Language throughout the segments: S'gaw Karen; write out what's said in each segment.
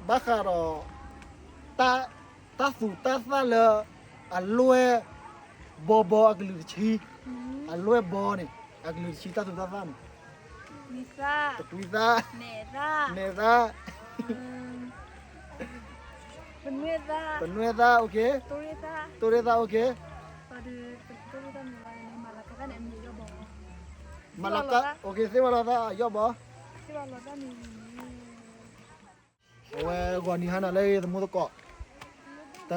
ဘၣ်ဃးဒီး တၢ်သူၣ်တၢ်သၣ်လၢ အလွဲၢ်ဘီဘီအကလုာ်တဆံ, အလွဲၢ်ဘီန့ၣ် အကလုာ်တဆံ တၢ်သူၣ်တၢ်သၣ်န့ၣ်, တကွံသၣ်, နဲၣ်သၣ်, ပနွဲၣ်သၣ်, တိရ့ၣ်သၣ်, အိၣ်က့, မလၤကါ, သ့ၣ်ဝါလီၤသၣ်အယီၢ်ဘီ, အဝဲဂီၤနံၤဟါနၤလၢသမူသကိး, တ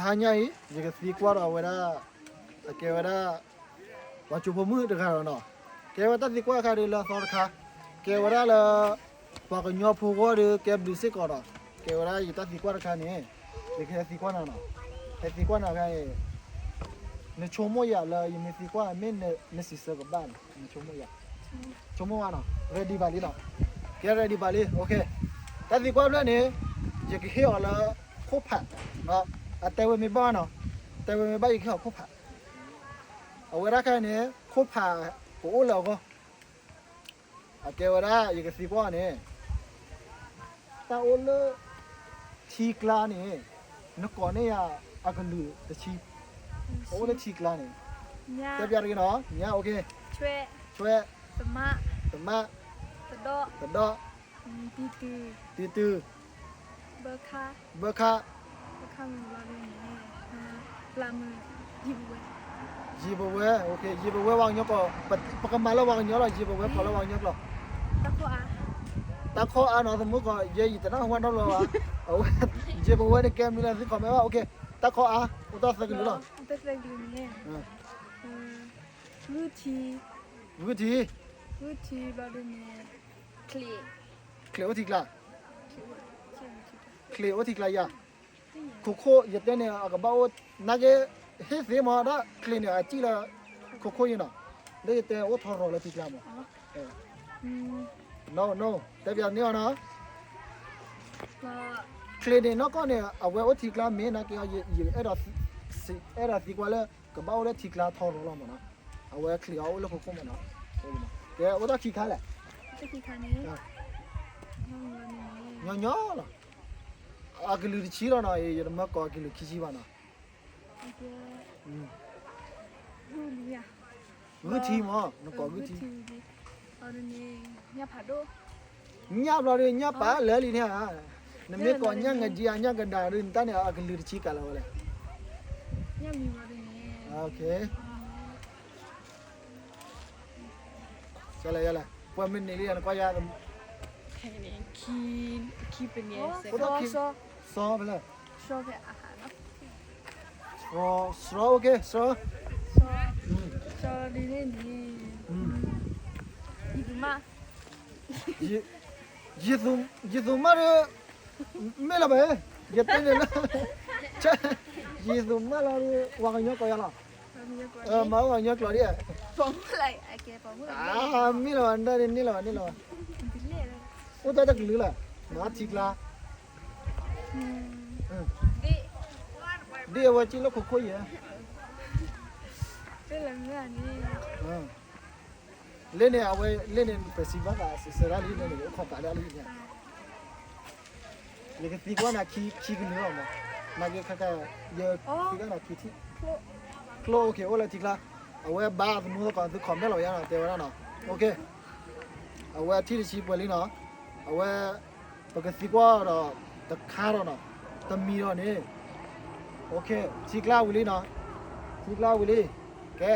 ဟါညါအံၤ ယကသံကွၢ်ဒီးအဝဲဒၣ်, အကဲဝဲဒၣ် ပှၤကၠိဖိမုၣ်တဂၤဒီးနီၤ, ကဲဝဲတၢ်သံကွၢ်တခါဒီးလၢအသီတခါ, ကဲဝဲဒၣ်လၢ ပှၤကညီဖိဂီၢ်ဒီးကဲဘျုးစ့ၢ်ကီးဒီး, ကဲဝဲဒၣ်ယတၢ်သံကွၢ်တခါန့ၣ်, ယကဟဲသံကွၢ်နၤနီၤ, ဟဲသံကွၢ်နၤခါအံၤ, နဆိကမိၣ်ယၤလၢယမ့ၢ်သံကွၢ်မ့ၢ်နစံးဆၢကဘၣ်န့ၣ် နဆိကမိၣ်ယၤ, ဆိကမိၣ်ဘၣ်နီၤ, ready ဘၣ်လံနီၤ, ကဲ ready ဘၣ်လံ, တၢ်သံကွၢ်ဖျၢၣ်န့ၣ်, ယကဟ့ၣ်အီၤလၢ ခိၣ်ဖး, အတဲဝဲမ့ၢ်ဘၣ်နီၤ, တဲဝဲမ့ၢ်ဘၣ်ယကဟ့ၣ်အီၤခိၣ်ဖး, အဝဲဒၣ်ခဲအံၤန့ၣ် ခိၣ်ဖးကအိၣ်လၢအဂီၢ်, အကဲဝဲဒၣ် ယကသံကွၢ်အီၤန့ၣ်, တၢ်အိၣ်လၢ ထံကျါန့ၣ်, နကိးန့ၢ်ယၤအကလုာ်တဆံ, တၢ်အိၣ်လၢထံကျါန့ၣ်, တဲပျးတဂ့ၤနီၤ, ညါ, အိၣ်က့, ဆွဲ, သမၣ်, သဒီၣ်, တံတုၤ, ဘၢခါ, ယံာ်ပဝဲ, ယံာ်ပဝဲ, ပှၤကမၤလၢ ပှၤကညီလီၤ, ယံာ်ပဝဲ ကိးလၢပှၤကညီကျိာ်, တၢ်ခီအါနီၤ, သမူသကိး, ယဲယတနၢ်ဟူဘၣ်နီတဘျီဘၣ်, အဝဲ, ယံာ်ပဝဲန့ၣ် ကဲမနုၤလဲၣ် သု comment ဘၣ်, အိၣ်က့, တၢ်ခီအါ, အိၣ်တၢ်သၢကလုာ်လီၤ, ဂုၢ်ထံ, ဂုၢ်ထံ, ချံးအိၣ်ထံကျါ, ချံးအိၣ်ထံကျါယၤ, ခိၣ်ခိၣ်ယတဲန့ၣ် အကဘၣ်အိၣ်, နာ်က့, ဟ့ၣ်သ့မး ဒၣ်ချံးန့ၣ် အစံၣ်လၢ ခိၣ်ခိၣ်ယံၤနီၤ, လၢယတဲအိၣ်ထီရီၤလၢထံကျါမး, နီၢ်နီၢ် တဲပျးန့ၢ်အီၤနီၤ, ချံးန့ၣ် နီၢ်ကီၢ်န့ၣ် အဝဲအိၣ်ထံကျါမ့ၢ်နာ်က့, ယအဲၣ်ဒိး, အဲၣ်ဒိးသံကွၢ်လၢ ကဘၣ်အိၣ်လၢထံကျါထီရီၤလီၤမးနီၤ, အဝဲချံးအီၤအိၣ်လၢခိၣ်ခိၣ်မးနီၤ, ကဲအိၣ်တၢ်ခံခါလဲၣ်, ညီညီလီၤ, အကလုာ်တဆံလီၤနီၤ, ယတမၢကိးအကလုာ်ခံဆံဘၣ်နီၤ, ဂုၢ်ထံမး, နကိးဂုၢ်ထံ, ညၣ်ဘျီဒီး ညၣ်ပာ်လၢလံန့ၣ်ဧါ, နမ့ၢ်ကိးညၣ်ငဒံဧါ ညၣ်ကဒါဒီး နတၢ်န့ၣ် အကလုာ်တဆံကးလီၤဝဲလဲၣ်, ယလဲၣ်, ယလဲၣ်, ပှၤမ့ၢ်န့ၢ်လံ နကွၢ်ယၤ, ခံပနံၣ်, စီဖဲလဲၣ်, စီ, စီ, အိၣ်က့, စီ, ယံာ်သူမၣ်ဒီး, မ့ၢ်လီၤဘၣ်, ယတဲန့ၣ်လၢ, ယံာ်သူမၣ်လီၤဒီး ပှၤကညီကိးယၤလီၤ, မၤပှၤကညီကျိာ်ဒ်, မ့ၢ်လီၤဘၣ်, န့ၣ်လီၤဘၣ်, န့ၣ်လီၤဘၣ်, အိၣ်တၢ်တကလုာ်လၢ, မၤထံကျါ, ဒ်အဝဲစံၣ်လၢခိၣ်ခိၣ်ယဲၢ် လၢန့ၣ် အဝဲလၢန့ၣ် ပစံးဘၣ်သးစံးဆၢဒၣ်လံန့ၣ် အိၣ်ခိးပာ်လၢလံန့ၣ်, ယကသံကွၢ်နၤခံကလုာ်လီၤမး, နာ်က့ခါခါ, ယခံထံၣ်, ကျိၣ်အိၣ်က့ၤအိၣ်လၢထံကျါ, အဝဲဘၣ်သမူသကိးသု comment လီၤယါနီၤ တဲဝဲဒၣ်နီၤ, အဝဲထံၣ်တဆံပှဲၤလံနီၤ, အဝဲ ပကသံကွၢ်ဒီးတခါဒီးနီၤ, တမံၤဒီးန့ၣ်, ထံကျါဝံၤလံနီၤ, ထံကျါဝံၤလံ, ကဲ,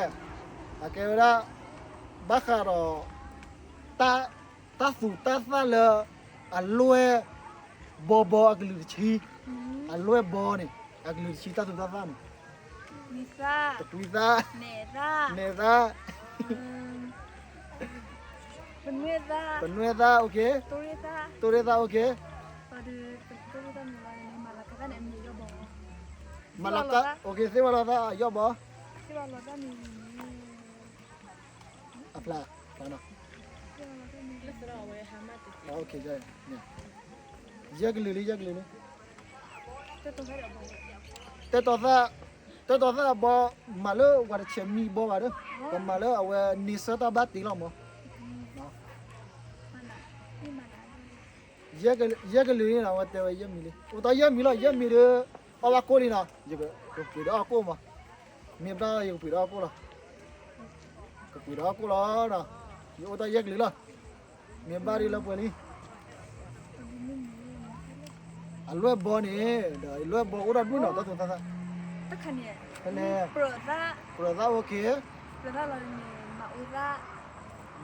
အကဲဝဲဒၣ်, ဘၣ်ဃးဒီး တၢ်သူၣ်တၢ်သၣ်လၢ အလွဲၢ်ဘီဘီအကလုာ်တဆံ, အလွဲၢ်ဘီန့ၣ် အကလုာ်တဆံ တၢ်သူၣ်တၢ်သၣ်န့ၣ်, တကွံသၣ်, နဲၣ်သၣ်, ပနွဲၣ်သၣ်, တိရ့ၣ်သၣ်, မလၤကါ, သ့ၣ်ဝါလီၤသၣ်အယီၢ်ဘီ, အဖျါ, ယဲၢ်ကလုာ်လံ ယဲၢ်ကလုာ်လံ, တဲတီၤသၣ်, တဲတီၤသၣ်အဘီ, မၤလၢဝၤတဆဲးမံဘီဘၣ်ဒီး, ပမၤလၢအဝဲန့ဆၢၣ်တၢ်ဘၣ်တ့လီၤမး, ယ ယဲၢ်ကလုာ်န့ၣ်နီၤ အဝဲတဲဝဲယဲၢ်မံၤလံ, အိၣ်တ့ၢ်ယဲၢ်မံၤလီၤ, ယဲၢ်မံၤဒီး အီၣ်ဘၣ်ကိၣ်လံနီၤ, ယကပှ့ၤဒီးအီၣ်ကိၣ်မး, မ့ၢ်ဘၣ်ယကပှ့ၤဒီးအီၣ်ကိၣ်လီၤ, ကပှ့ၤဒီးအီၣ်ကိၣ်လီၤ, ယအိၣ်တ့ၢ်ယဲၢ်ကလုာ်လီၤ, မ့ၢ်ဘၣ်ဒ်လၢပှဲၤလံ အလွဲၢ်ဘီန့ၣ် ဒီးလွဲၢ်ဘီအိၣ်ဒီးဒူၣ်နီၤ တၢ်သူၣ်သၣ်သၣ်, ဖဲန့ၣ် ပြၢၤသၣ် အိၣ်ခ့, မၤအိၣ်သၣ်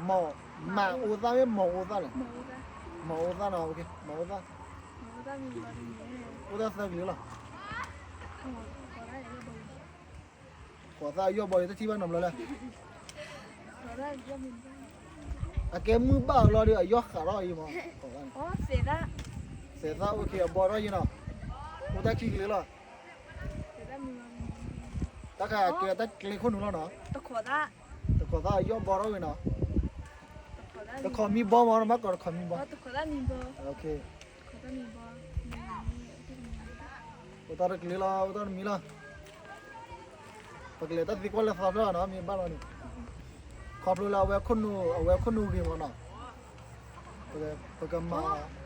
မ့ၢ်မၤအိၣ်သၣ်လဲၣ်, မၤအိၣ်သၣ်နီၤ, မၤအိၣ်သၣ်, အိၣ်သၣ်သၢကလုာ်လီၤ, ကိးသၣ်ယီၢ်ဘီဒီး တထံၣ်ဘၣ်နီတဘျီလဲၣ်, အကဲမုၢ်ဘၣ်အလီၢ်ဒီး အယီၢ်ဃးထီၣ်အံၤမး, သဲးသၣ် အိၣ်ခ့ အဘီထီၣ်ယံၤနီၤ, အိၣ်တ့ၢ်ခံကလုာ်လီၤ, တၢ်ခါကဲတၢ်ကျဲခိၣ်နူာ်လီၤနီၤ, တခိးသၣ် ယီၢ်ဘီထီၣ်ဝဲနီၤ, တခိးမံဘီမး နဘၣ်ကိးတခိးမံဘီ, အိၣ်တ့ၢ်တကလုာ်လီၤ အိၣ်တ့ၢ်တမံၤလီၤ, ပကလဲၤတၢ်သံကွၢ်လၢသီဖျၢၣ်နီၤ မ့ၢ်ဘၣ်လီၤန့ၣ်, ခီဖျိလၢအဝဲခိၣ်နူာ် အဝဲခိၣ်နူာ်ဂ့ၤမးနီၤ, ပကမၤ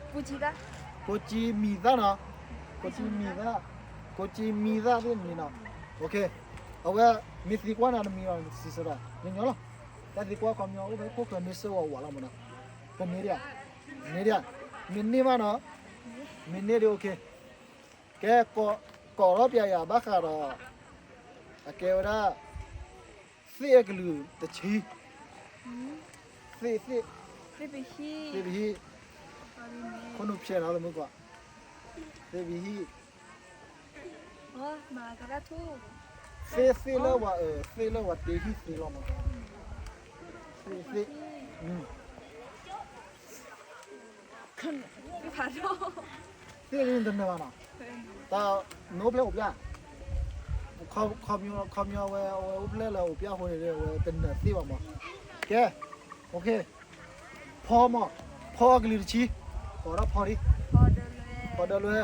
ကိးကၠံမံၤသၣ်နီၤ, ကိးကၠံမံၤသၣ်, ကိးကၠံမံၤသၣ်သ့ၣ်တမံၤနီၤ, အဝဲ မ့ၢ်သံကွၢ်နၤတမံၤလီၤ စံးဆၢဒီး ညီညီလီၤ, တၢ်သံကွၢ်ခီပညီအိၣ်ဖဲခိၣ်ဃၢၤမ့ၢ်စၢၤဝဲဝးလီၤမးနီၤ, ပန့ၢ်ဒံးဧါ, န့ၢ်ဒံးဧါ, မ့ၢ်န့ၢ်ဘၣ်နီၤ, မ့ၢ်န့ၢ်ဒံး အိၣ်ခ့, ကဲ ကိးထီၣ်ပျဲယၤဘၣ်ဃးဒီး အကဲဝဲဒၣ် သ့ၣ်အကလုာ်တဆံ, သ့ၣ် သ့ၣ်, သ့ၣ်ပဟံၣ်, ခိၣ်နူာ်ဖျဲးနီၤ သမုၢ်ကွၢ်, သ့ၣ်ပဟံၣ်, သ့ၣ် သ့ၣ်လၢဝဲ သ့ၣ်လၢဝဲတ့ဟံၣ်သ့လီၤမး, သ့ၣ် သ့ၣ် သ့ၣ်လၢနတနၢၤဘၣ်နီၤ, တၢ်နအိၣ်ဖျဲၣ်အိၣ်ပျၢ်, ခီပညီ ခီပညီဝဲ အဝဲအိၣ်ဖျဲၣ်လၢအိၣ်ပျၢ်အဃိန့ၣ် အဝဲတနၢၤသ့ၣ်ဘၣ်မး, ကဲ, အိၣ်ခ့, ဖီမး, ဖီအကလုာ်တဆံ, ကိးထီၣ်ဖီဒံး, ဖီဒၢလွဲ,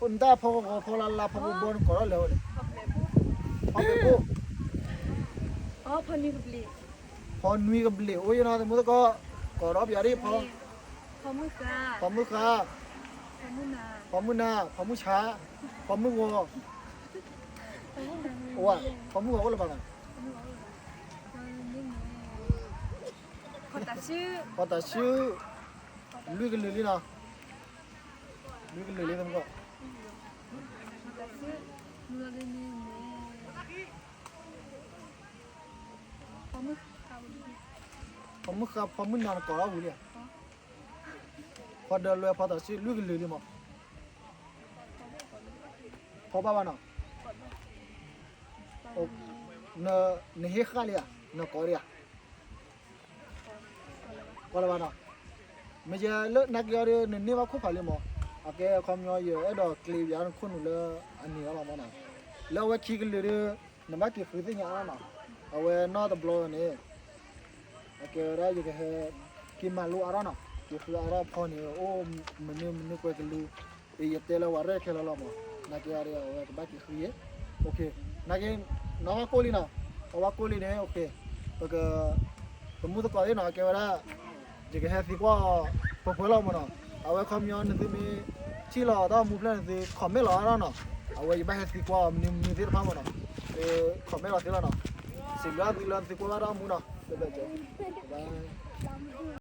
နတၢ်ဖီကဝီၤ ဖီလၢ်လၢ် ဖီကဘီ နကိးထီၣ်လဲၤဝဲန့ၣ်, ဖီဘဲးဘိၣ်, ဖီနွံကဘျံး အိၣ်ယနီၤ သမုၢ်သကိး, ကိးထီၣ်ပျဲဒံးဖီ, ဖီမုၢ်ဃါ, ဖီမုၢ်နၤ, ဖီမုၢ်ဆါ, ဖီမုၢ်ဂီၤ, ဖီမုၢ်ဂီၤအိၣ်လၢၤဘၣ်နီၤ, ဖီတၢ်စု, လွံၢ်ကလုာ်လံနီၤ, လွံၢ်ကလုာ်လံသမုၢ်သကိး, ဖီမုၢ်ဃါ ဖီမုၢ်နၤ နကိးထီၣ်ဝံၤလံဧါ, ဖီဒၢလွဲ ဖီတၢ်စု လွံၢ်ကလုာ်လံမး, ဖီဘၣ်ဘၣ်နီၤ, နဟ့ၣ်ဃၣ်လံဧါ, နကိးလံဧါ, ကိးလၢၤဘၣ်နီၤ, မ့ၢ်ယဲလၢနာ်က့အီၤဒီး နန့ၢ်ဘၣ်ခိၣ်ဖးလံမး, အကဲခီပညီ ယအဲၣ်ဒိးကျ့ၤပယါနခိၣ်နူာ်လၢအန့ၣ်အီၤလီၤမးနီၤ, လၢအဝဲခံကလုာ်ဒီး နဘၣ်က့ၤဃုသ့ၣ်ညါအါထီၣ်နီၤ, အဝဲနီတဘျီန့ၣ် အကဲဝဲဒၣ် ယကဟဲက့ၤမၤလိအါထီၣ်နီၤ, က့ၤဃုအါထီၣ်ဖီန့ၣ် အိၣ်မနုၤမနုၤကွဲကလုာ်, ယတဲလၢဝဲရဲၣ်ခဲလၢာ်လီၤမး, နာ်က့အီၤဒီး အဝဲကဘၣ်က့ၤဃုယဲၢ်, နာ်က့ နီၢ်ဝါကိၣ်လံနီၤ, နီၢ်ဝါကိၣ်လံန့ၣ် ပက သမုၢ်သကိးသ့ၣ်နီၤ အကဲဝဲဒၣ် ယကဟဲသံကွၢ်အီၤ ပှဲၤပှဲၤလီၤမးနီၤ, အဝဲခီပညီနသုမ့ၢ်ထံၣ်လီၤတၢ်အိၣ်မူဖျဲၣ်န့ၣ် သု comment လီၤအါထီၣ်နီၤ, အဝဲယဘၣ်ဟဲသံကွၢ်အီၤမနုၤမနုၤသ့ၣ်တဖၣ်မးနီၤ, သု comment လီၤသ့လီၤနီၤ, စံးဘျုးသုလၢသုကွၢ်ဘၣ်တၢ်အိၣ်မူနီၤ, ဘၣ်ဘၣ်